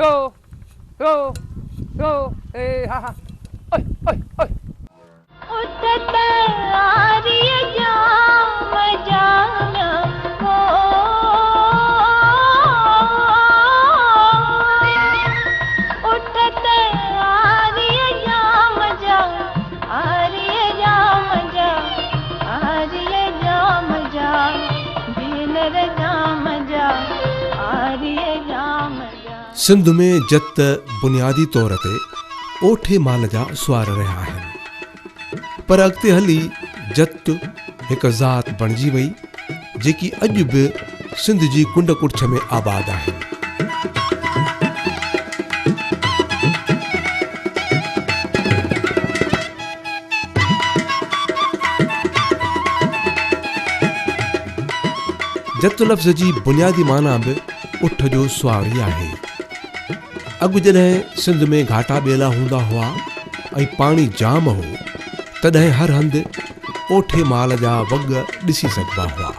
هو هو هو هي ها ها اوئي اوئي اوئي. اٺ ته آريء ڄام ڄاڻ ڪو. اٺ ته آريء ڄام جا، آريء ڄام جا، آريء ڄام جا، ڀينر ڄام جا، آريء ڄام جا. سنڌ ۾ جت بنيادي طور تي اوٺي مال جا سوار رهيا آهن، پر اڳتي هلي جت هڪ ذات بڻجي وئي، جيڪي اڄ به سنڌ جي ڪنڊ ڪڙڇ ۾ آباد آهن. جت لفظ جي بنيادي معنيٰ به اٺ جو سوار ئي آهي. اڳ جڏهن سنڌ ۾ گهاٽا ٻيلا هوندا هئا ۽ پاڻي جام هو، تڏهن هر هنڌ اوٺي مال جا وڳ ڏسي سگهبا هئا.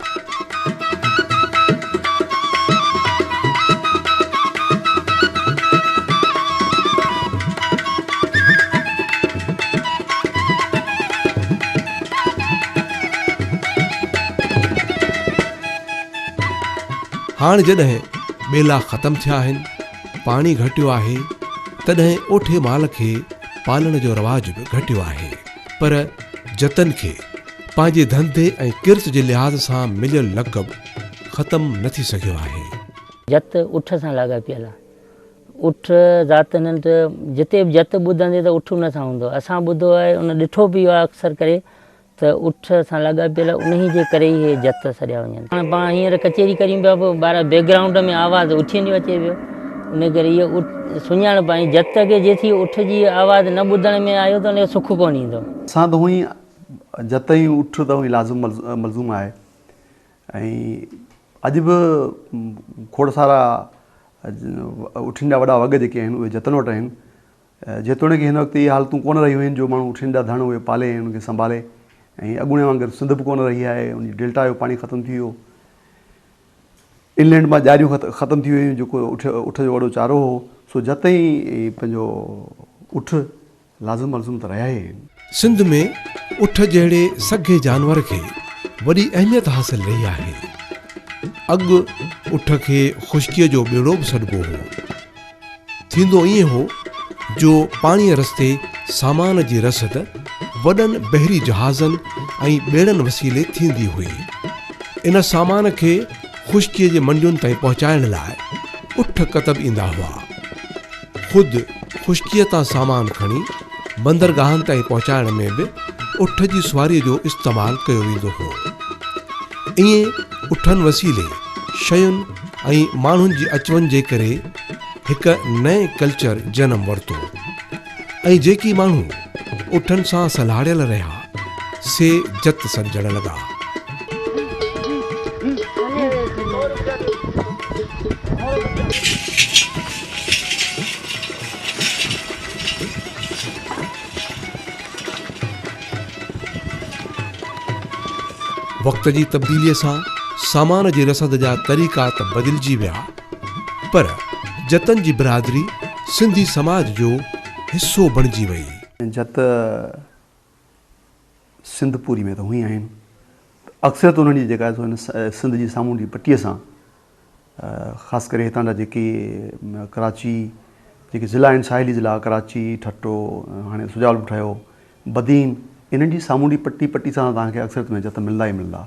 هاڻ جڏهن ٻيلا ختم ٿيا آهن، پاڻي گهٽيو آهي، تڏهن اوٺي مال کي پالڻ جو رواج به گهٽيو آهي. پر جتن کي پنهنجي ڌنڌي ۽ ڪرت جي لحاظ سان مليل لقب ختم نه ٿي سگهيو آهي. جت اٺ سان لاڳاپيل آهي. اٺ ذات هنن ته جتي به جت ٻڌندي ته اٺ ان سان هوندو. اسان ٻڌو آهي ان ڏٺو به اهو آهي اڪثر ڪري ته اٺ سان لاڳاپيل انهي جي ڪري ئي اهي جت سڏيا وڃن. هاڻي پاڻ هينئر ڪچهري ڪريون پيا پوء ٻاهران بيڪ گرائونڊ ۾ آواز اٺين جو اچي پيو ان ڪري اهو سڃاڻپ ۽ جت کي جيسين اٺ جي آواز نه ٻڌڻ ۾ آيو ته ان کي سک ڪونه ايندو. اسان ته هونئن ئي جت ۽ اٺ ته هونئن لازم ملزوم آهي ۽ اڄ به کوڙ سارا اٺين جا وڏا وڳ جيڪي آهن اهي جتن وٽ آهن. جيتوڻيڪ هن وقت اهي حالتون ڪونه رهيون آهن جو ماڻهو اٺين جا ڌڻ اهي پالي ۽ انهن کي سنڀالي ۽ اڳوڻي وانگر سنڌ به ڪونه رهي آهي ان جي ڊيلٽا جو پاڻي ختم ٿي ويو انلينڊ مان ڄاريون ختم ٿي ويون جيڪو اٺ اٺ جو وڏو چارو هو سو جت ئي پنهنجو اٺ لازم ملزوم ته رهيا ئي آهن. سنڌ ۾ اٺ جهڙي سگهي جانور کي وڏي اهميت حاصل رهي آهي. اڳ اٺ کي خشڪيء جو ٻيڙو به سڏبو هو. ٿيندو ائين هو جو پاڻيء رستي سامان جي رسد وڏن بحري جهازن ۽ ٻيڙن وسيلي ٿيندي هئي. ان سامان کي خشڪيء جي منڊين تائين پهچائڻ لاء اٺ ڪتب ايندا هئا. خود خشڪيء تان سامان کڻي بندرگاهن تائين پهچائڻ ۾ به اٺ جي سواريء جو استعمال ڪيو ويندو هو. ائين اٺن وسيلي شين ۽ ماڻهن جي اچ وڃ جي ڪري هڪ نئين ڪلچر جنم ورتو ۽ جيڪي ماڻهو اٺن سان سلهاڙيل رهيا سي جت سڏجڻ لڳا. وقت جي تبديليء سان سامان جي رسد جا طريقا ته بدلجي ويا پر جتن جي برادري سنڌي سماج جو حصو بڻجي وئي. جت سنڌ پوري ۾ ته هونئن آهن اڪثريت انهن جي جيڪا آهي سو هن سنڌ جي سامونڊي پٽيء سان خاص ڪري هتان جا جيڪي ڪراچي جيڪي ضلعا آهن ساحلي ضلعا ڪراچي ٺٽو هاڻي سجاول به ٺهيو بدين انهن جي سامونڊي پٽي پٽي سان توهان کي اڪثريت ۾ جت ملندا ئي ملندا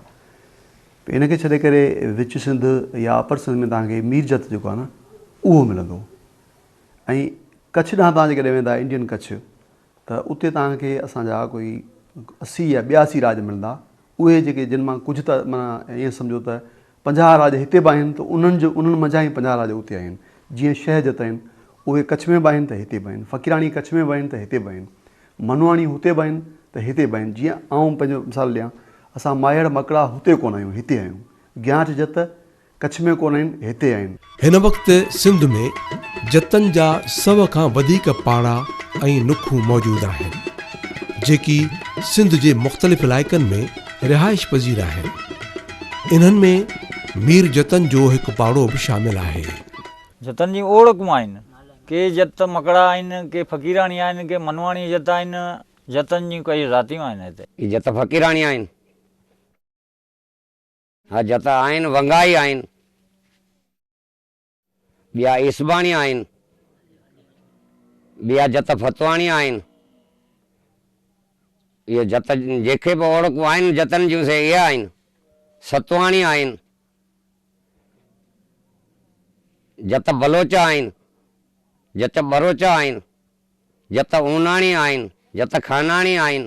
ان کي ڇڏي ڪري وچ سنڌ يا اپر سنڌ ۾ توهان کي مير جت جيڪو آهي نه اهو ملندو ۽ ڪڇ ڏانهن توهان جيڪڏهن ويندا انڊين ڪڇ ته اتي توهان کي اسان جا ڪوئي 80 يا 82 راڄ ملندا، اهي جيڪي جن مان ڪجهه ته معنيٰ ائين سمجهو ته 50 راڄ هتي به آهن ته انهن جو انهن منجهان ئي 50 راڄ اتي آهن، جيئن شهه جت آهن اهي ڪڇ ۾ به آهن ته هتي به آهن، فقيراڻي ڪڇ ۾ به آهن ته هتي به آهن، منواڻي هتي به آهن ته هتي به آهن، جيئن آئون پنهنجو مثال ڏيان اسان ماهيڙ مڪڙا هتي ڪونه آهيون هتي آهيون، گيانٺ جت ڪڇ ۾ ڪونه آهن، هتي آهن. هن وقت سنڌ ۾ جتن جا سئو کان وڌيڪ پاڙا ۽ نکون موجود آهن، جيڪي سنڌ جي مختلف علائقن ۾ رهائش پذير آهن. انهن ۾ مير جتن جو هڪ پاڙو به شامل آهي. جتن جون اوڙڪون آهن. ڪي جت مڪڙا آهن، ڪي فقيراڻي آهن، ڪي منواڻي جت آهن، جتن جون ڪئي ذاتيون آهن هتي. هي جت فقيراڻي آهن. ها جت آهن، ونگائي آهن. ٻيا عيسباڻي آهن. ٻيا جت فتواڻي آهن. اهي جت جيڪي به اوڙڪون آهن جتن جون سي اهي آهن. ستواڻي آهن. جت بلوچ آهن، جت ٻروچ آهن، جت اوناڻي آهن، جت خاناڻي آهن،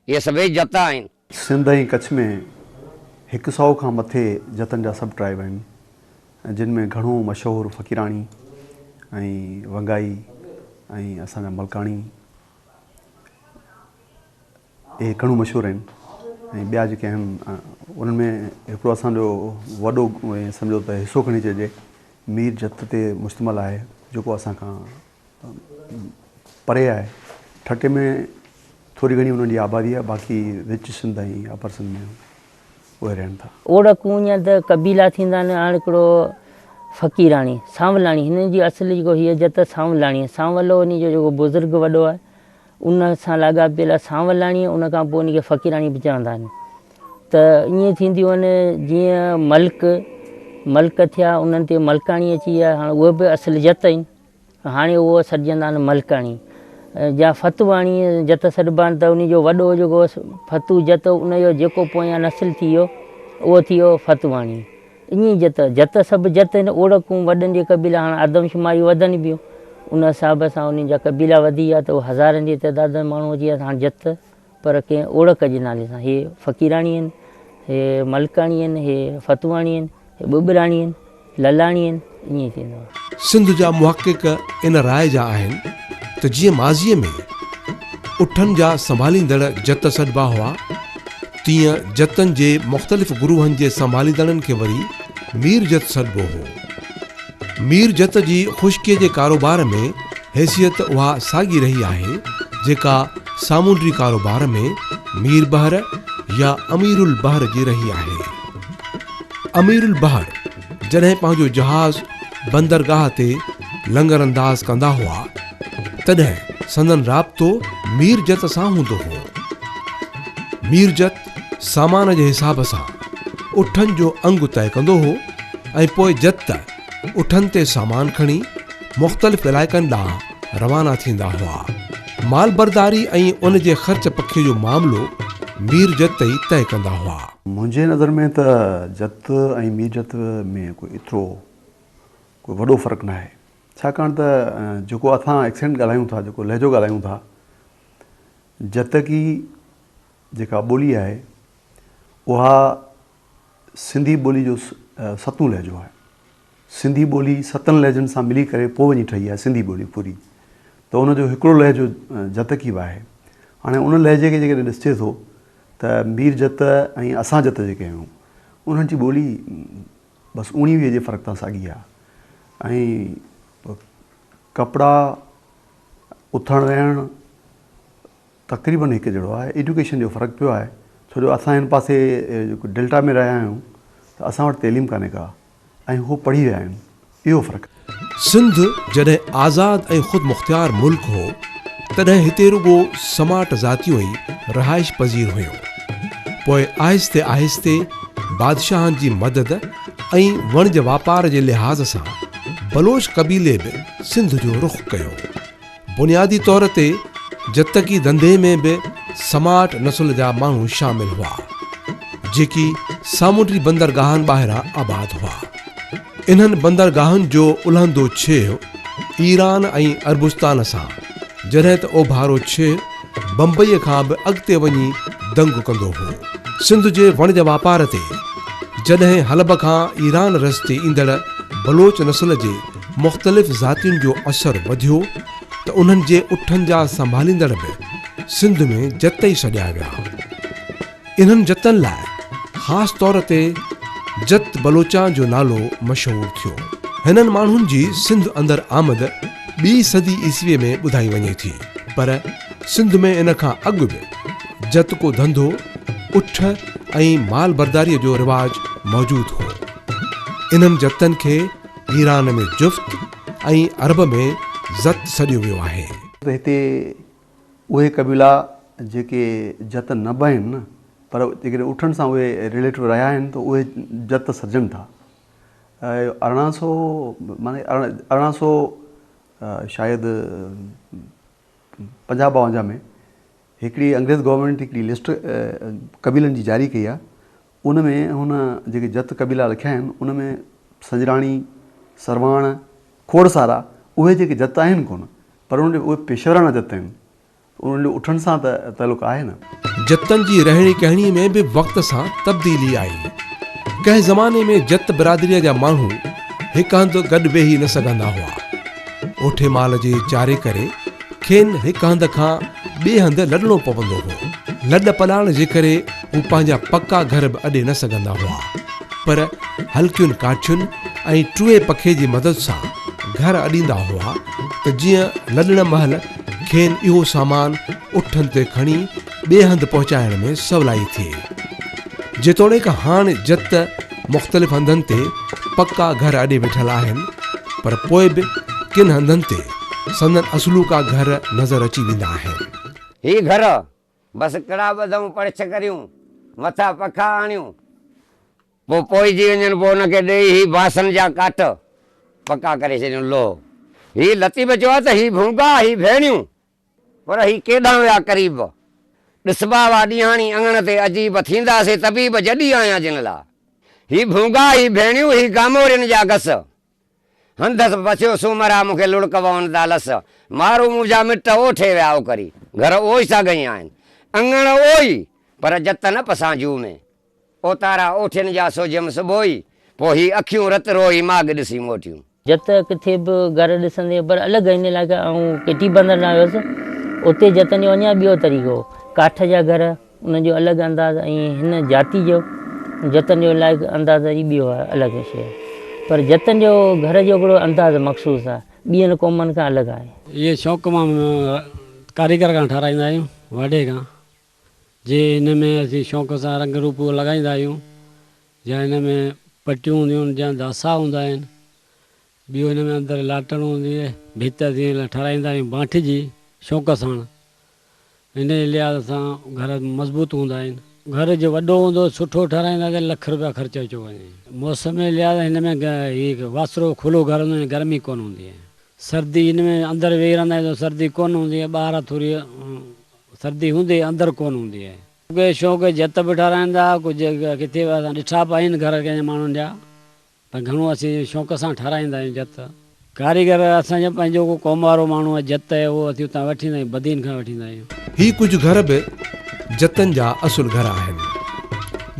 اهي سڀئي جت آهن. سنڌ ۽ ڪڇ ۾ هڪ سئو کان مٿي جتن جا سب ٽرائيب آهن، جن ۾ گهڻو مشهور فقيراڻي ۽ ونگائي ۽ اسان جا ملڪاڻي. اهي گهڻو مشهور آهن ۽ ٻيا جيڪي آهن انهن ۾ هڪڙو اسان جو وڏو سمجهو ته حصو کڻي چئجي مير جت تي مشتمل آهي جيڪو اسان کان پري آهي ٺٽي ۾ ٿوري گهڻي انهن جي آبادي آهي باقي وچ سنڌ ۽ اپر سنڌ ۾ اهي رهن ٿا. اوڙڪون يا ته قبيلا ٿيندا آهن هاڻ هڪڙو فقيراڻي سانولاڻي هنن جي اصل جيڪو هيء جت سانولاڻي سانولو انهي جو جيڪو بزرگ وڏو آهي ان سان لاڳاپيل آهي سانولاڻي ان کان پوء ان کي فقيراڻي به چوندا آهن ته ائين ٿينديون آهن جيئن ملڪ ملڪ ٿيا انهن تي ملڪاڻي اچي ويا هاڻ اهي به اصل جت آهن هاڻي اهو سڏجندا آهن ملڪاڻي يا فتواڻي جت سڏبا آهن ته ان جو وڏو جيڪو فتو جت ان جو جيڪو پويان نسل ٿي ويو اهو ٿي ويو فتواڻي ائين جت، جت سڀ جت آهن، اوڙڪون وڏن جي قبيلا هاڻ آدمشماري وڌن پيون، ان حساب سان انهن جا قبيلا وڌي ويا ته هزارن جي تعداد ۾ ماڻهو اچي ويا ته هاڻ جت پر ڪنهن اوڙڪ جي نالي سان هي فقيراڻي آهن، هي ملڪاڻي آهن، هي فتواڻي آهن، هي ٻٻراڻي آهن، للاڻي آهن، ائين ٿيندو آهي. سنڌ جا محقق ان راء جا آهن ته جيئن ماضيء ۾ اٺن جا سنڀاليندڙ جت سڏبا هئا، تيئن جتن جي مختلف گروهن جي سنڀاليندڙن کي وري مير جت سڏبو هو. مير جت جي خشڪيء جي ڪاروبار ۾ حيثيت اها ساڳي رهي آهي، جيڪا سامونڊي ڪاروبار ۾ ميربحر يا امير البحر جي رهي آهي. امير البحر جڏهن پنهنجو جهاز بندرگاهه تي لنگر انداز ڪندا هئا، تڏهن سندن رابطو مير جت سان هوندو هو. مير جت سامان جي حساب سان اٺن جو انگ طئي ڪندو هو ۽ پوء جت اٺن تي سامان کڻي مختلف علائقن ڏانهن روانا ٿيندا هئا. مال برداري ۽ ان جي خرچ پکي جو معاملو مير جت ئي طئي ڪندا هئا. منهنجي نظر ۾ ته جت ۽ مير جت ۾ ڪو ايترو ڪو وڏو فرق ناهي. ڇاڪاڻ ته جيڪو اسان ايڪسينٽ ڳالهايون ٿا، جيڪو لهجو ڳالهايون ٿا، جتڪي جيڪا ٻولي آهي، اها سنڌي ٻولي جو ستون لهجو آهي. سنڌي ٻولي ستن لهجن سان ملي ڪري پوء وڃي ٺهي آهي سنڌي ٻولي پوري ته ان جو هڪڙو لهجو جتڪي به آهي. هاڻي ان لهجي کي جيڪڏهن ڏسجي ٿو ته مير جت ۽ اسان جت جيڪي آهيون، انهن جي ٻولي بس اوڻيهه ويهه جي فرق تان ساڳي آ ۽ ڪپڙا اٿڻ ويهڻ تقريبن هڪ جهڙو آهي ايڊيوڪيشن جو فرق پيو آهي ڇو جو اسان هن پاسي جيڪو ڊيلٽا ۾ رهيا آهيون ته اسان وٽ تعليم ڪانهي ڪا ۽ هو پڙهي ويا آهن اهو فرق. سنڌ جڏهن آزاد ۽ خودمختيار ملڪ هو، تڏهن هتي رڳو سماٽ ذاتيون ئي رهائش پذير هيون. پوء آهستي آهستي بادشاهن جي مدد ۽ وڻج واپار جي لحاظ سان بلوچ قبيلي به سنڌ جو رخ ڪيو. بنيادي طور تي جتڪي ڌنڌي ۾ به سماٽ نسل جا ماڻهو شامل هئا، جيڪي سامونڊي بندرگاهن ٻاهران آباد هئا. انهن بندرگاهن جو الهندو ڇيهه ايران ۽ عربستان سان، جڏهن ته اوڀارو ڇيهه بمبئيء کان به اڳتي وڃي دنگ ڪندو هو. سنڌ جي وڻج واپار تي جڏهن حلب کان ايران رستي ايندڙ بلوچ نسل جي مختلف ذاتين جو اثر وڌيو ته انهن جي اٺن جا سنڀاليندڙ به سنڌ ۾ جت ئي سڏيا ويا. انهن جتن لاء خاص طور تي جت بلوچان جو نالو مشهور ٿيو. هنن ماڻهن جي سنڌ اندر آمد ٻي صدي عيسويء ۾ ٻڌائي وڃي ٿي، پر سنڌ ۾ ان کان اڳ به جت ڪو ڌنڌو، اٺ ۽ مال برداريء جو رواج موجود هو. انهن جتن کي ايران ۾ جفت ۽ عرب ۾ زت سڏيو ويو آهي. ته هتي اهي قبيلا جيڪي جت نه به آهن نه پر جيڪڏهن اٺن سان اهي رليٽو رهيا آهن ته اهي جت سڏجن ٿا. 1800 معني 1800 شايد 50 52 ۾ هڪڙي انگريز گورنمينٽ هڪڙي لسٽ قبيلن جي جاري ڪئي آهي ان ۾ هن جيڪي جت قبيلا لکيا آهن ان ۾ سنجراڻي، سرواڻ، کوڙ سارا اهي جيڪي جت آهن ڪونه پر انهن جو اهي پيشوراڻا جت آهن انهن جو اٺن سان ته تعلق آهي نه. جتن جي رهڻي ڪهڻي ۾ به وقت سان تبديلي آئي. ڪنهن زماني ۾ جت برادريء جا ماڻهو هڪ هنڌ گڏ ويهي نه سگهندا هئا. اوٺي مال جي چاري ڪري کين هڪ هنڌ کان ٻئي هنڌ لڏڻو پوندو هو. لڏ پلاڻ جي ڪري هو پنهنجا پڪا گهر به اڏي نه سگهندا هئا، پر هلڪين ڪاٺين ۽ ٽوئي پکي جي مدد سان گهر اڏيندا هئا ته جيئن لڏڻ مهل کين اهو سامان اٺن تي کڻي ٻئي هنڌ پهچائڻ ۾ سولائي ٿئي. جيتوڻيڪ هاڻ جت مختلف هنڌن تي پڪا گهر اڏي ويٺل آهن، پر پوء به ڪن هنڌن تي سندن اصلوڪا گهر نظر اچي ويندا آهن. هي گهر بس ڪڙا ٻڌئون پڙڇ ڪريون، مٿا پکا آڻيون، پوء پوئجي وڃن، پوء ان کي ڏيئي هي باسن جا ڪاٺ پڪا ڪري ڇڏيون لوهه. هي لطيف چيو آهي ته هي ڀونگا، هي ڀيڻيون، پر هي ڪيڏانهن ويا قريب. ڏسبا هئا ڏينهاڻي اڱڻ تي عجيب، ٿيندا سي طبيب جڏي آيان جن لا. هي ڀونگا، هي ڀيڻيون، هي گامورين جا گس. هنڌس پڇيو سومرا مون کي لڙڪ وهن ٿا لس، مارو منهنجا مٽ اوٺي ويا اوڪري، گهر اهو ئي ساڳئي آهن، اڱڻ اهو ئي، پر جت نه پسان جوء ۾. اوتارا اوٺين جا سوجهيم صبح ئي، پوء هي اکيون رت روئي ماڳ ڏسي موٽيون. جت ڪٿي به گهر ڏسندين پر الڳ هن علائقي آئون ڪيٽي بندر ڏانهن ويس اتي جتن جو اڃا ٻيو طريقو هو ڪاٺ جا گهر انهن جو الڳ انداز ۽ هن جاتي جو جتن جو الائق انداز وري ٻيو آهي الڳ شيء آهي پر جتن جو گهر جو هڪڙو انداز مخصوص آهي ٻين قومن کان الڳ آهي. اهي شوق مان ڪاريگر کان ٺهرائيندا آهيون واڍي کان جي هن ۾ اسين شوق سان رنگ روپ لڳائيندا آهيون يا هن ۾ پٽيون هونديون آهن يا داسا هوندا آهن ٻيو هن ۾ اندر لاٽڻ هوندي آهي ڀت اسين ٺهرائيندا آهيون بانٺ جي شوق ساڻ ان جي لحاظ سان گهر مضبوط هوندا آهن. گهر جي وڏو هوندو سٺو ٺهرائيندا ته لک روپيا خرچ اچيو وڃي. موسم جي لحاظ هن ۾ هي واسرو کلو گهر هوندو آهي گرمي ڪونه هوندي آهي. سردي هن ۾ اندر ويهي رهندا آهيون ته سردي ڪونه هوندي آهي ٻاهران ٿوري سردي هوندي آهي اندر ڪونه هوندي آهي. ڪي شوق جت به ٺهرائيندا ڪجهه ڪٿي اسان ڏٺا به آهن گهر ڪنهن ماڻهن جا. پر گهڻو اسين شوق سان ٺهرائيندا آهيون جت. ڪاريگر اسان جو پنهنجو ڪو قوم وارو ماڻهو آهي جت آهي اهو اسين اتان وٺي ايندا آهيون بدين کان وٺي ايندا آهيون. هي ڪجهه گهر به جتن جا اصل گهر آهن،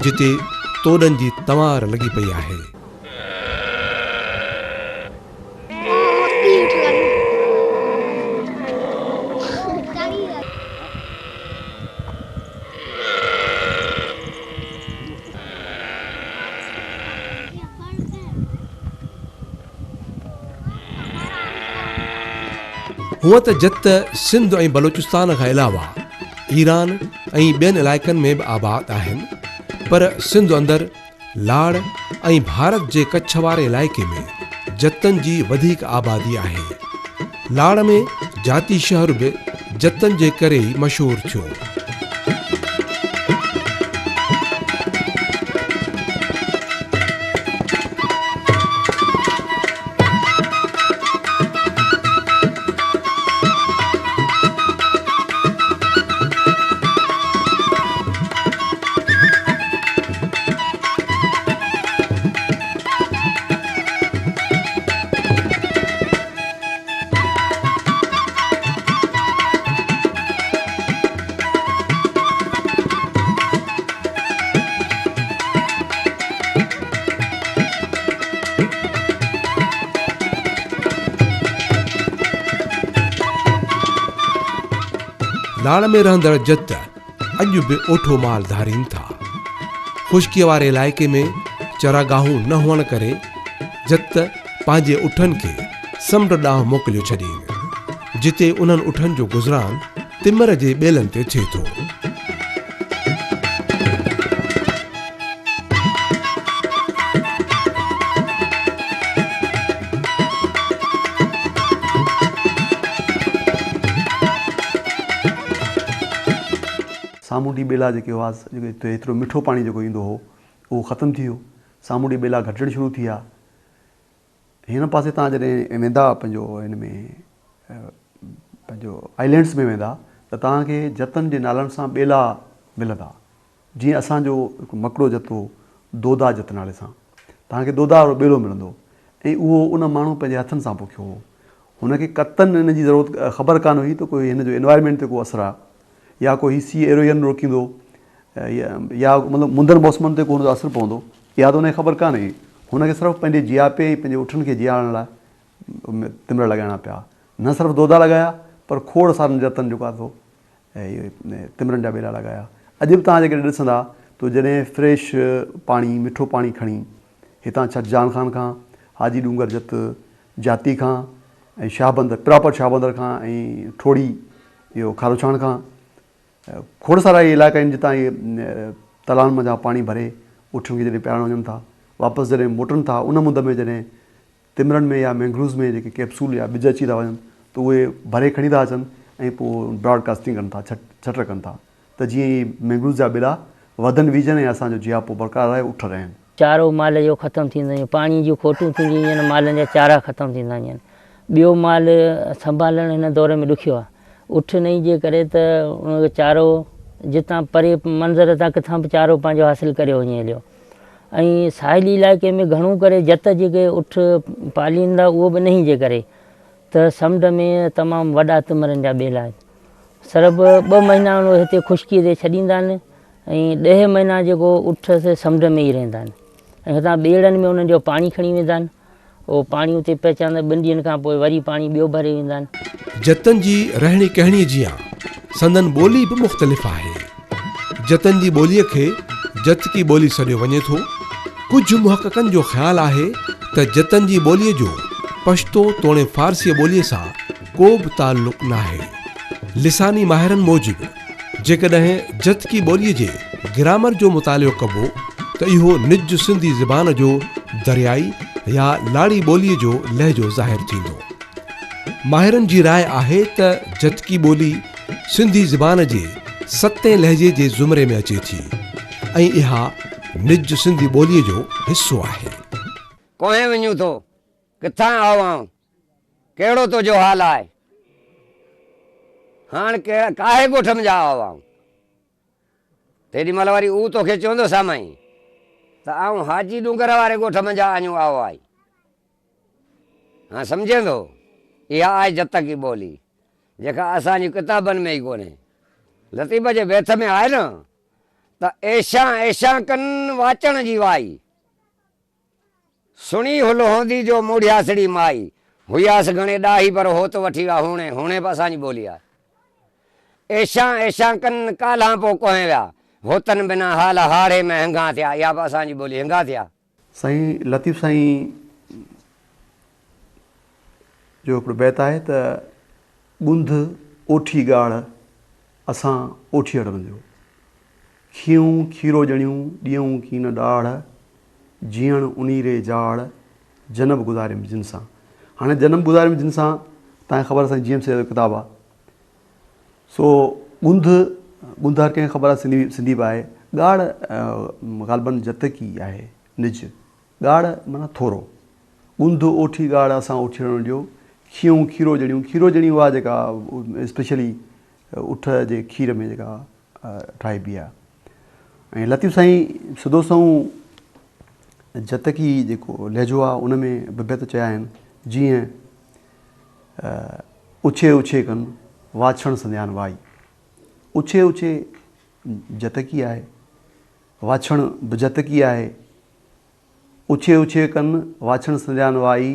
جتي توڏن جي تنوار لڳي پئي آهي. هونء ته جت سنڌ ۽ بلوچستان کان علاوه ايران ۽ ٻين علائقن ۾ به آباد آهن پر سنڌ اندر لاڙ ۽ ڀارت جي ڪڇ واري علائقي ۾ جتن جي وڌيڪ آبادي آهي. لاڙ ۾ جاتي شهر به جتن جي ڪري ئي مشهور ٿيو. لاڙ ۾ رهندڙ جت اڄ به اوٺو مال ڌارين ٿا. خشڪيء واري علائقي ۾ چراگاهون نه هئڻ ڪري جت پنهنجي اٺن کي سمنڊ ڏانهن موڪليو ڇڏين، جتي انهن اٺن جو گذران تمر جي ٻيلن تي ٿئي ٿو. سامونڊي ٻيلا جيڪي هئا جيڪي هيترو مٺو پاڻي جيڪو ايندو هو اهو ختم ٿي ويو. سامونڊي ٻيلا گهٽجڻ شروع ٿي ويا. هن پاسي تان جڏهن ويندا پنهنجو هن ۾ پنهنجو آئلينڊس ۾ ويندا ته توهان کي جتن جي نالن سان ٻيلا ملندا. جيئن اسان جو هڪ مڪڙو جت هو دودا جت نالي سان. توهان کي دودا وارو ٻيلو ملندو ۽ اهو ان ماڻهو پنهنجي هٿن سان پوکيو هو. هن کي قطعاً ان جي ضرورت خبر ڪانه هئي ته ڪوئي هن جو انوائرمينٽ تي ڪو اثر آهي يا ڪو هي سي ايرويئن روڪيندو يا مطلب مندن موسمن تي ڪو هن جو اثر پوندو اها ته هن کي خبر ڪانه هئي. هن کي صرف پنهنجي جياپي ۽ پنهنجي اٺن کي جيارڻ لاء تمر لڳائڻا پيا. نه صرف دودا لڳايا پر کوڙ سارن جتن جيڪو آهي سو اهي تمرن جا ٻيلا لڳايا. اڄ به توهان جيڪڏهن ڏسندا ته جڏهن فريش پاڻي مٺو پاڻي کڻي هتان ڇٽ جان خان کان، حاجي ڏونگر جت جاتي کان ۽ شاهبندر پراپر شاهبندر کان ۽ ٺوڙهي اهو کاروڇاڻ کان کوڙ سارا اهي علائقا آهن جتان اهي تلائن منجهان پاڻي ڀري اٺين کي جڏهن پيارڻ وڃن ٿا واپس جڏهن موٽن ٿا ان مند ۾ جڏهن تمرن ۾ يا مينگروز ۾ جيڪي ڪيپسول يا ٻج اچي ٿا وڃن ته اهي ڀري کڻي ٿا اچن ۽ پوء براڊ ڪاسٽنگ ڪن ٿا ڇٽ ڇٽ ڪن ٿا ته جيئن اهي مينگروز جا ٻيلا وڌن ويجهن ۽ اسان جو جياپو برقرار رهي اٺ رهن. چارو مال جو ختم ٿيندو وڃي پاڻي جون کوٽون ٿينديون وڃن مالن جا چارا ختم ٿيندا وڃن ٻيو مال سنڀالڻ هن دور ۾ ڏکيو آهي اٺ انهي جي ڪري ته ان کي چارو جتان پري منظر تان ڪٿان به چارو پنهنجو حاصل ڪريو وڃي هليو ۽ ساحلي علائقي ۾ گهڻو ڪري جت جيڪي اٺ پالين ٿا اهو به انهي جي ڪري ته سمنڊ ۾ تمام وڏا تمرن جا ٻيلا آهن صرف ٻه مهينا اهي هتي خشڪي تي ڇڏيندا آهن ۽ ڏهه مهينا جيڪو اٺ سي سمنڊ ۾ ئي رهندا آهن ۽ هتان ٻيڙن ۾ انهن جو پاڻي کڻي ويندا آهن اهو پاڻي اتي پهچائيندا ٻن ڏينهن کان پوء وري پاڻي ٻيو ڀري ويندا آهن. جتن جي رهڻي ڪهڻي جيان سندن ٻولي به مختلف آهي. جتن جي ٻوليء کي جتڪي ٻولي سڏيو وڃي ٿو. ڪجهه محققن جو خيال آهي ته جتن جي ٻوليء جو پشتو توڻي فارسيء ٻوليء سان ڪو به تعلق ناهي. لساني ماهرن موجب جيڪڏهن جتڪي ٻوليء جي گرامر جو مطالعو ڪبو ته اهو نج سنڌي زبان جو دريائي يا لاڙي ٻوليء جو لهجو ظاهر ٿيندو. ماهرن جي راء آهي ته جتڪي ٻولي سنڌي زبان جي ستين لهجي جي زمري ۾ اچي ٿي ۽ اها نج سنڌي ٻوليء جو حصو آهي. ڪوهين وڃون ٿو، ڪٿان آئو آئون، ڪهڙو تنهنجو حال آهي؟ هاڻ ڪاهي ڳوٺ ۾ جا آئو آئون. تيڏي مهل وري او توکي چوندو سامائين ته آئون حاجي ڏونگر واري ڳوٺ منجهان آڃون آئو آئي. هاڻ سمجهين ٿو؟ اها آهي جتڪي ٻولي، جيڪا اسان جي ڪتابن ۾ ئي ڪونهي. لطيف جي بيت ۾ آهي نه ته ايشان ايشان ڪن واچڻ جي وائي. سڻي هل هوندي جو موڙهياسڙي مائي. هياس گهڻي ڏاهي پر هوت وٺي ويا هوڻي، هوڻي به اسان جي ٻولي آهي. ايشان ايشان ڪن ڪالهان پوء ڪوهين ويا. هوتن بنا حال هاڙهي ۾ هنگان ٿيا، اها به اسان جي ٻولي هنگان ٿيا. سائين لطيف سائين جو هڪڙو بيت آهي ته ڳنڌ اوٺي ڳاڙهه اسان اوٺيئڙن جو. کيئون کيرو ڄڻيون، ڏيئون ڪين ڏاڙهه، جيئڻ انيري جاڙ، جنم گذاريم جن سان. هاڻي جنم گذاريم جن سان توهان کي خبر آهي سائين جي ايم سيد جو ڪتاب آهي. سو ڳنڌ، ڳنڌ هر ڪنهن کي خبر آهي سنڌي سنڌي به آهي. ڳاڙهه غالباً جتڪي آهي نج. ڳاڙهه معنيٰ ٿورو. ڳنڌ اوٺي ڳاڙهه اسان اوٺيئڙن جو، کيئون کيرو ڄڻيون، کيرو ڄڻي اها جيڪا اسپيشلي اٺ جي کير ۾ جيڪا ٺاهبي آهي ۽ لطيف سائين سڌو سنئون جتڪي جيڪو لهجو آهي ان ۾ به بيت چيا آهن جيئن اڇي اڇي ڪن واڇڻ سنديان وائي اڇي اڇي جتڪي آهي واڇڻ به جتڪي آهي اڇي اڇي ڪن واڇڻ سنديان وائي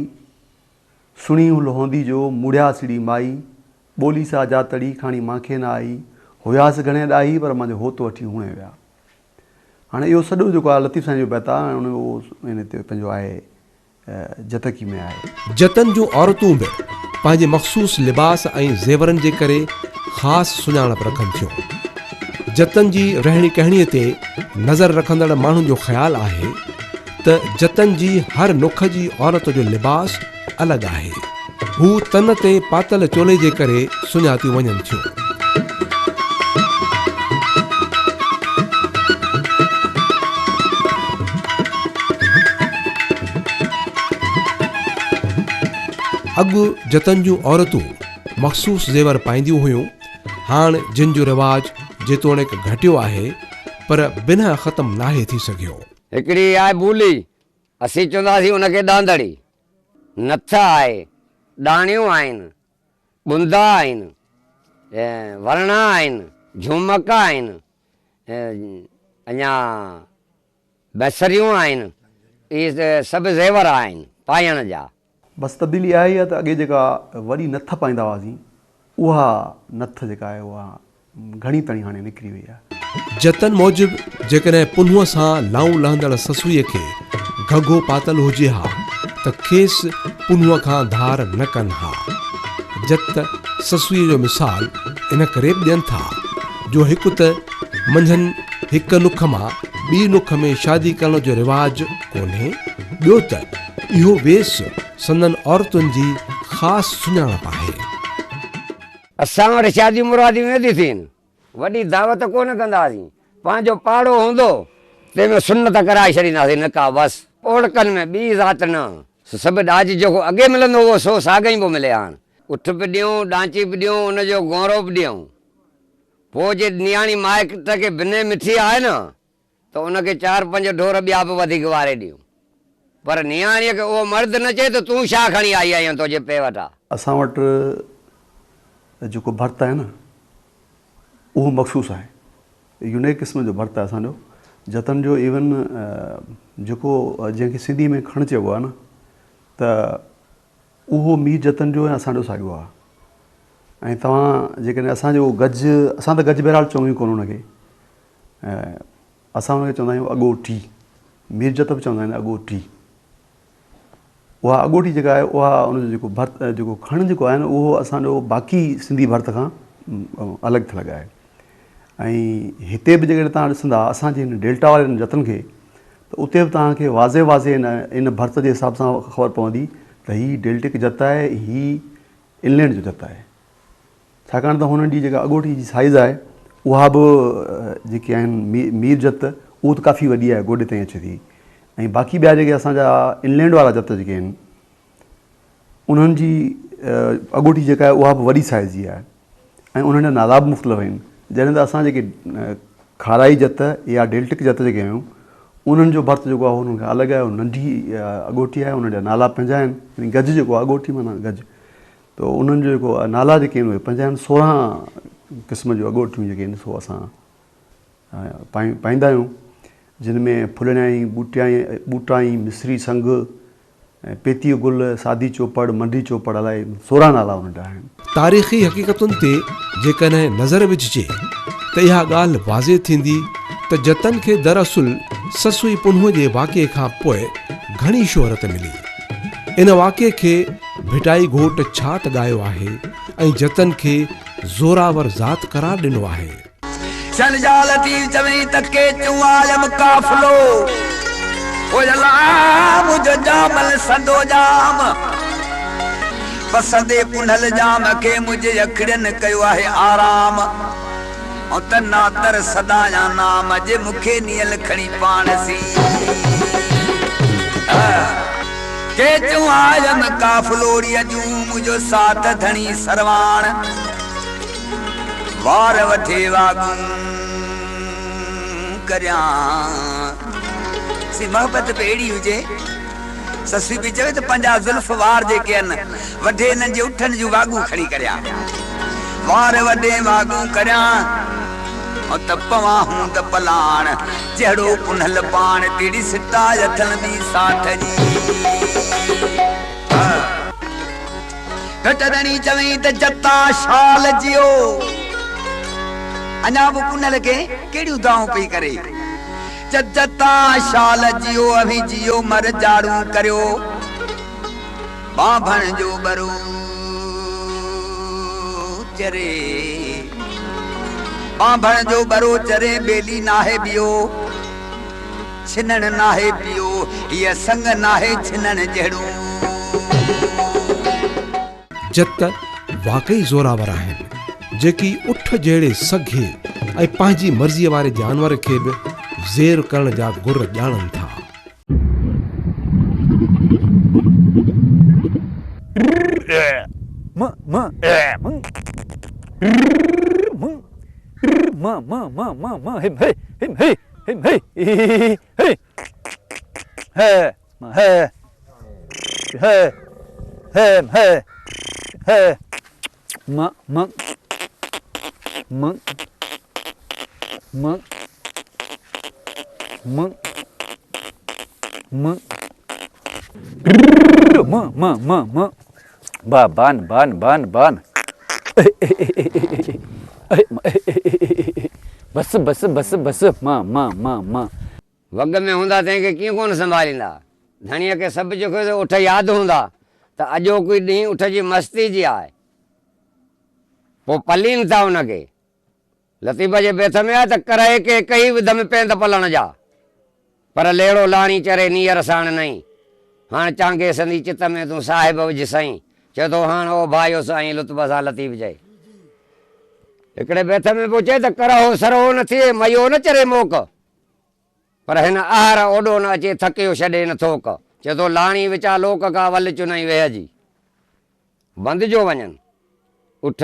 سڻي هل هوندي جو مڙيا سڙي مائي ٻولي سا جا تڙي کاڻي مانکي نه آئي، هياس گهڻي ڏاهي پر مانجو هوت وٺي هوڻي ويا. هاڻي اهو سڄو جيڪو آهي لطيف سائين جو بيت آهي ۽ ان اهو ان تي پنهنجو آهي جتڪي ۾ آهي. جتن جون عورتون به پنهنجي مخصوص لباس ۽ زيورن جي ڪري خاص سڃاڻپ رکن ٿيون. جتن جي رهڻي ڪهڻي تي نظر رکندڙ ماڻهن جو خيال آهي ته جتن جي هر نک جي عورت جو لباس الڳ آهي. هو تن تي پاتل چولي جي ڪري سڃاتيون وڃن ٿيون. اڳ جتن جون عورتون مخصوص زيور پائينديون هيون، هاڻ جن جو رواج جيتوڻيڪ گهٽيو آهي، پر بنهه ختم ناهي ٿي سگهيو. هڪڙي آهي ٻولي، اسين چونداسين ان کي ڏاندڙي. نٿ آهي، ڏاڻيون آهن، ٻندا آهن، ورڻا آهن، جهومڪ آهن، اڃا بصريون آهن، اهي سڀ زيور آهن پائڻ جا. بس تبديلي اها ئي آهي ته اڳي جيڪا وڏي نٿ پائيندا هئاسين اها نٿ جيڪا آهي اها گهڻي تڻي هاڻي نڪري وئي آهي. جتن موجب جيڪڏهن پنهونء سان لائون لهندڙ سسئيء کي گهگهو پاتل هجي ها ته کيس پنهونء کان ڌار نه ڪن ها. جت سسئيء جو مثال ان ڪري به ڏين ٿا جو هڪ ته منجهن هڪ نک مان ٻي نک ۾ شادي ڪرڻ جو رواج ڪونهي، ٻيو ته اهو ويس سندن عورتن جي خاص سڃاڻپ آهي. اسان وٽ شاديون مراديون نه ٿيون ٿين. وڏي دعوت ڪونه ڪنداسين. پنهنجو پاڙو هوندو، تنهن ۾ سنت ڪرائي ڇڏينداسين، نڪاح بس. اوڙڪن ۾ ٻي ذات نه. سڀ ڏاج جيڪو اڳي ملندو هو، سو ساڳئين پيو ملي هاڻ. اٺ به ڏيون، ڏانچي به ڏيون، ان جو گونرو به ڏيون. پوء جي نياڻي مائٽ کي بنهه مٺي آهي نه، ته ان کي چار پنج ڍور ٻيا به وڌيڪ واري ڏيون. پر نياڻيء کي اهو مرد نه چئي ته تون ڇا کڻي آئي آهين تنهنجي پيء وٽان. اسان وٽ جيڪو ڀرت آهي نه اهو مخصوص آهي. يونيڪ قسم جو ڀرت آهي اسان جو. جتن جو ايون جيڪو جنهن کي سنڌي ۾ کڻ چئبو آهي نه ته اهو مير جتن جو ۽ اسان جو ساڳيو آهي ۽ توهان جيڪڏهن اسان جو گج اسان ته گج بهرحال چئون ئي ڪونه ان کي ۽ اسان ان کي چوندا آهيون اڳوٺي، مير جت به چوندا آهن اڳوٺي. اها اڳوٺي جيڪا آهي اها ان جو جيڪو ڀرت جيڪو کڻ جيڪو آهي نه اهو اسان جو باقي سنڌي ڀرت کان الڳ ٿلڳ آهي ۽ هتي به جيڪڏهن توهان ڏسندا اسان جي هن ڊيلٽا وارن جتن کي ته اتي به توهان کي واضح واضح ان ان ڀرت جي حساب سان خبر پوندي ته هي ڊيلٽڪ جت آهي هي انلينڊ جو جت آهي. ڇاڪاڻ ته هنن جي جيڪا اڳوٺي جي سائيز آهي اها به جيڪي آهن مير جت اهو ته ڪافي وڏي آهي گوڏي تائين اچي ٿي ۽ باقي ٻيا جيڪي اسان جا انلينڊ وارا جت جيڪي آهن انهن جي اڳوٺي جيڪا آهي اها به وڏي سائيز جي آهي ۽ انهن جا نالا به مختلف آهن جڏهن ته اسان جيڪي کارائي جت يا ڊيلٽڪ جت جيڪي آهيون انهن جو ڀرت جيڪو آهي انهن کان الڳ آهي ننڍي اڳوٺي آهي انهن جا نالا پنهنجا آهن يعني گج جيڪو آهي اڳوٺي معنيٰ گج ته انهن جو جيڪو نالا جيڪي آهن اهي پنهنجا آهن 16 قسم جون اڳوٺيون جيڪي آهن سو اسان پائيندا آهيون جن ۾ ڦلڻيائين، ٻوٽيائين، ٻوٽائين، مصري سنگ ۽ پيتيء گل، سادي چوپڙ، منڊي چوپڙ الائي 16 نالا انهن جا آهن. تاريخي حقيقتن تي جيڪڏهن نظر وجهجي ته اها ڳالهه واضح ٿيندي ته جتن کي دراصل سسئي پنهونء جي واقعي کان پوء گهڻي شهرت ملي. ان واقعي کي ڀٽائي گهوٽ ڇا ته ڳايو آهي ۽ جتن کي زوراور ذات قرار ڏنو آهي. چل يا لطيف چوين ته ڪيچون آيم قافلو او الا منهنجو ڄامل سندو ڄام پسندي پنهل ڄام کي منهنجي اکڙين ڪيو آهي آرام ۽ ته ناتر سڏايان نام جي مون کي نيل کڻي پاڻ سين. ڪيچون آيم قافلوڙيء جون منهنجو ساٿ ڌڻي سرواڻ وار وٺي واڳون ڪريان سي محبت به اهڙي هجي سسئي به چوي ته پنهنجا زلف وار جيڪي آهن وڍي انهن جي اٺن جون واڳون کڻي ڪريان وار وڍي واڳون ڪريان ته پوان هوند پلاڻ جهڙو پنهل پاڻ تهڙي سٽاء اٿل ٻي ساٺ جي. گهٽ ڌڻي چوين ته جتا شال جيئو. اڃا به پنهل کي ڪهڙيون دانهون پئي ڪري. چه جتا شال جيئو اوهين جيئو مر جاڙون ڪريو. ٻانڀڻ جو ٻرو چري. ٻانڀڻ جو ٻرو چري ٻيلي ناهي ٻيو. ڇنڻ ناهي پيو، هيء سڱ ناهي ڇنڻ جهڙو. جت واقعي زوراور آهن، جيڪي اٺ جهڙي سگهي ۽ پنهنجي مرضيء واري جانور کي به زير ڪرڻ جا گر ڄاڻن ٿا. م م ا م ر م ر م م م م م هم هي هم هي هم هي هي ه م ه ه ه ه ه م م م م م م ر م م م م ب بان بان بان بان بس بس بس بس م م م م. وڳ ۾ هوندا تنهن کي ڪيئن ڪونه سنڀاليندا. ڌڻيء کي سڀ جيڪو اٺ ياد هوندا ته اڄوڪي ڏينهن اٺ جي مستي جي آهي. پوء پلين ٿا ان کي. لطيف جي بيت ۾ آهي ته ڪرهي ڪي ڪهي وڌم پيند پلڻ جا، پر ليڙو لاڻي چري نيئر ساڻ نئين. هاڻ چانگي سندي چت ۾ تون صاحب وجهه سائين. چئي ٿو هاڻ اوڀايو سائين لطف سان لطيف چئي. هڪڙي بيت ۾ پيو چئي ته ڪرهو سرهو نه ٿئي، ميو نه چري موڪ. پر هن اهر اوڏو نه اچي ٿڪيو ڇڏي نه ٿوڪ. چئي ٿو لاڻي وچان لوڪ ڪا ول چنئي ويهه جي. بندجو وڃن اٺ.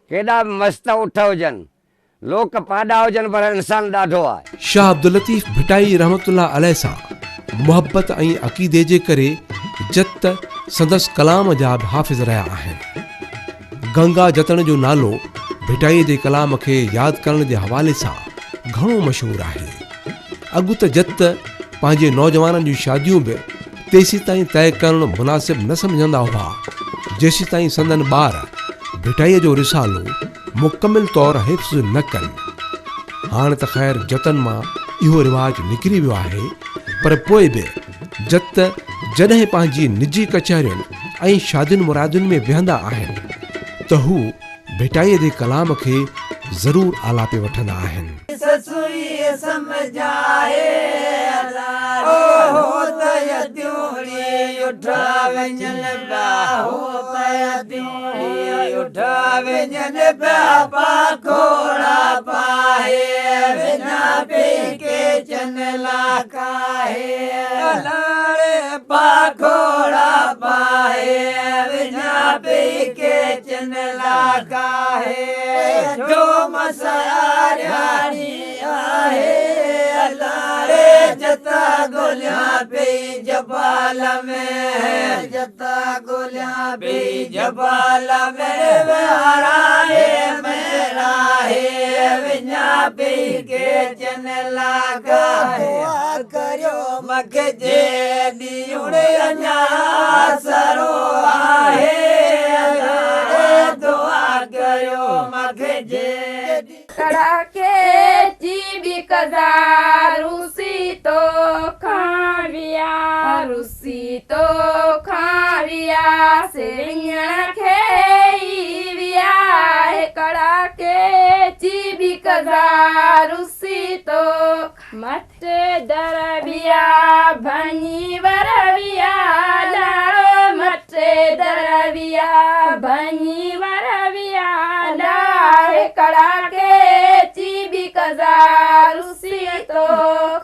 ڪيڏا به مست اٺ هجن. لوڪ پاڏا هجن پر انسان ڏاڍو آهي. شاهه عبداللطيف ڀٽائي رحمة الله عليه سان محبت ۽ عقيدي جي ڪري جت سندس ڪلام جا به حافظ رهيا آهن. گنگا جتڻ جو نالو ڀٽائي جي ڪلام کي ياد ڪرڻ جي حوالي سان گهڻو مشهور آهي. اڳ ته جت پنهنجي نوجوانن جون شاديون به تيسيتائين طئي ڪرڻ مناسب نه سمجهندا هئا، جيسيتائين سندن ٻار ڀٽائيء جو رسالو مڪمل طور حفظ نه ڪن. هاڻ ته خير جتن مان اهو رواج نڪري ويو آهي، پر پوء به جت جڏهن پنهنجي نجي ڪچهرين ۽ شادين مرادين ۾ ويهندا آهن ته هو ڀٽائيء جي ڪلام کي ضرور آلاپي وٺندا آهن. سسئيء سمجهائي او هوت يتيوڻي اٺا وڃن پيا هوت يتيوڻي اٺا وڃن پيا پاکوڙا پائي وڃان پئي ڪيچن لاکائي الاڙي پاکوڙا پائي وڃان پئي ڪيچن لاکائي جو مسارياڻي آهي الاڙي جتا ڳوليان پئي جبال ۾ جتا ڳوليان پئي جبال ۾ ويهارائي ميراهي وڃان پئي ڪيچن لاکائي ڪريو مونکي جي ڏينهن اڃا آسرو آهي الاڙي دعا ڪريو مونکي جي ڪڙاڪي جي به قضا روسي تو کان ويا روسي تو کان ويا سي وڃڻ کي ئي ويا هي ڪڙاڪي جي به قضا روسي تو مٽي در ويا ڀڃي ور ويا لاڙو مٽي در ويا ڀڃي ور ويا لاهي ڪڙاڪي چي بي قضا روسي تو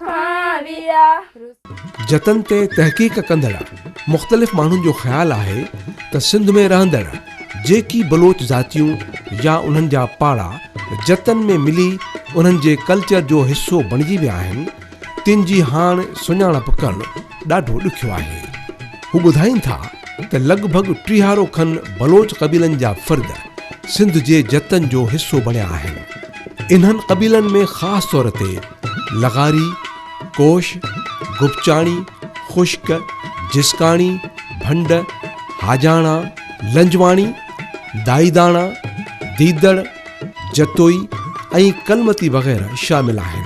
کان ويا. جتن تي تحقيق ڪندڙ مختلف ماڻهن جو خيال آهي ته سنڌ ۾ رهندڙ جيڪي بلوچ ذاتيون يا انهن جا پاڙا جتن ۾ ملي انهن جي ڪلچر جو حصو بڻجي ويا آهن، تن جي هاڻ سڃاڻپ ڪرڻ ڏاڍو ڏکيو آهي. هو ٻڌائين ٿا ته لڳ ڀڳ ٽيهارو کن بلوچ قبيلن جا فرد سنڌ جي جتن جو حصو بڻيا آهن. انهن قبيلن ۾ خاص طور تي لغاري، ڪوش، گپچاڻي، خشڪ، جسڪاڻي، ڀنڊ، حاجاڻا، لنجواڻي، دائيداڻا، ديدڙ، جتوئي ۽ ڪلمتي وغيره شامل آهن.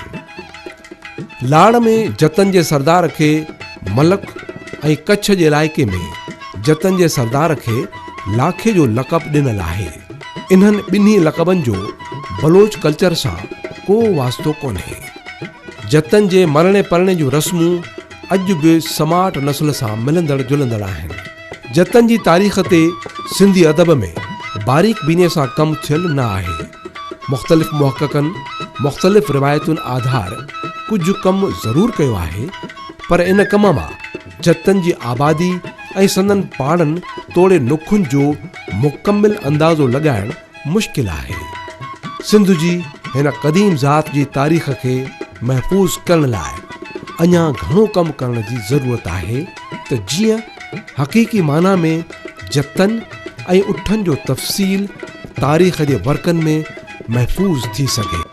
لاڙ ۾ جتن جي سردار کي ملڪ ۽ ڪڇ جي علائقي ۾ جتن جي سردار کي لاکي جو لقب ڏنل آهي. انهن ٻنهي لقبن جو بلوچ ڪلچر سان ڪو واسطو ڪونهي. جتن جي مرڻي پرڻي جون رسمون اڄ به سماٽ نسل سان ملندڙ جلندڙ آهن. جتن جي تاريخ تي سنڌي ادب ۾ باريڪ بينيء سان ڪم ٿيل نه آهي. مختلف محققن مختلف روايتن آڌار ڪجهه ڪم ضرور ڪيو آهي، پر ان ڪم مان جتن جي آبادي ۽ سندن پاڙن توڙي نکن جو مڪمل اندازو لڳائڻ مشڪل آهي. سنڌ جي هن قديم ذات جي تاريخ کي محفوظ ڪرڻ لاء اڃا گهڻو ڪم ڪرڻ جي ضرورت آهي ته جيئن حقيقي معنيٰ ۾ جتن ۽ اٺن جو تفصيل تاريخ جي ورقن ۾ محفوظ ٿي سگهي.